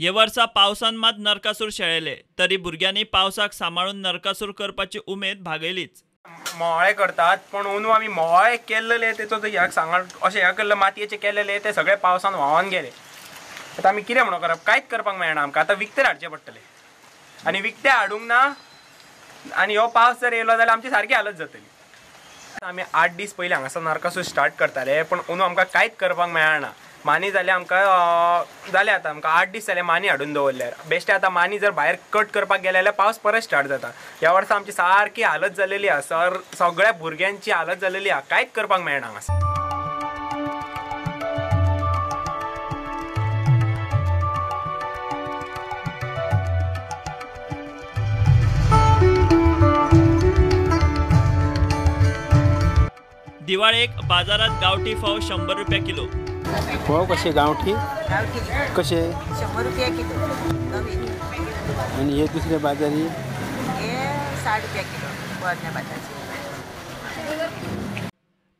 हे वर्सा पावसान मात नरकासूर शेळेले तरी भुरग्यांनी पावसाक सांबाळून नरकासूर करपाची उमेद भागयलीच. मोवाळे करतात पण अंदू आमी मोवाळे केल्ले तेचो ह्या सांगा अशें ह्या केल्ले मातयेचे केल्ले ते सगळे पावसान व्हांवन गेले. आतां आमी कितें म्हणून करप, कांयच करपाक मेळना आमकां. आतां विकते हाडचे पडटले आनी विकते हाडूंक ना आनी हो पावस जर येयलो जाल्यार आमची सारकी हालत जातली. आमी 8 दीस पयलीं हांगासर नरकासूर स्टार्ट करताले पण अंदू आमकां कांयच करपाक मेळना. मानी जाल्यार आमकां जालें आतां आमकां 8 दीस जाले मानी हाडून दवरल्यार. बेश्टे आतां मानी जर भायर कट करपाक गेले जाल्यार पावस परत स्टार्ट जाता. ह्या वर्सा आमची सारकी हालत जालेली आसा, सगळ्या भुरग्यांची हालत जालेली आसा, कांयच करपाक मेळना हांगासर. दिवाळेक बाजारात गावठी फोव 100 रुपया किलो. फोव कशे गावठी? कशे? 100 रुपया किलो. आणि हे दुसरे बाजारी? हे 60 रुपया किलो पोरण्या बाजारचे.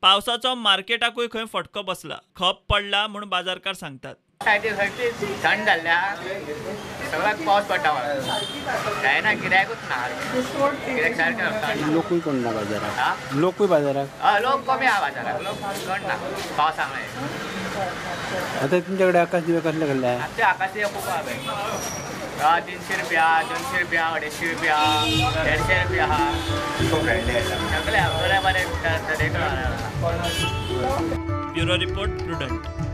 पावसाचो मार्केटाकूय खंय फटको बसला, खप पडला म्हूण बाजारकार सांगतात. थंड जाल्ल्या सगळ्याक पावस पडटा, जायना गिरायकूच ना, गिरायक सारकें. लोकूय कोण ना बाजाराक, लोकूय बाजाराक लोक कमी आहा बाजाराक, लोक कोण ना पावसा मुळे. आतां तुमच्या कडेन आकाश दिवे कसले कसले आहा? आमचे आकाश दिवे खूब आहा, 300 रुपया, 200 रुपया, 250 रुपया, 150 रुपया आहा, सगळे बरे बरे. Bureau report, Prudent.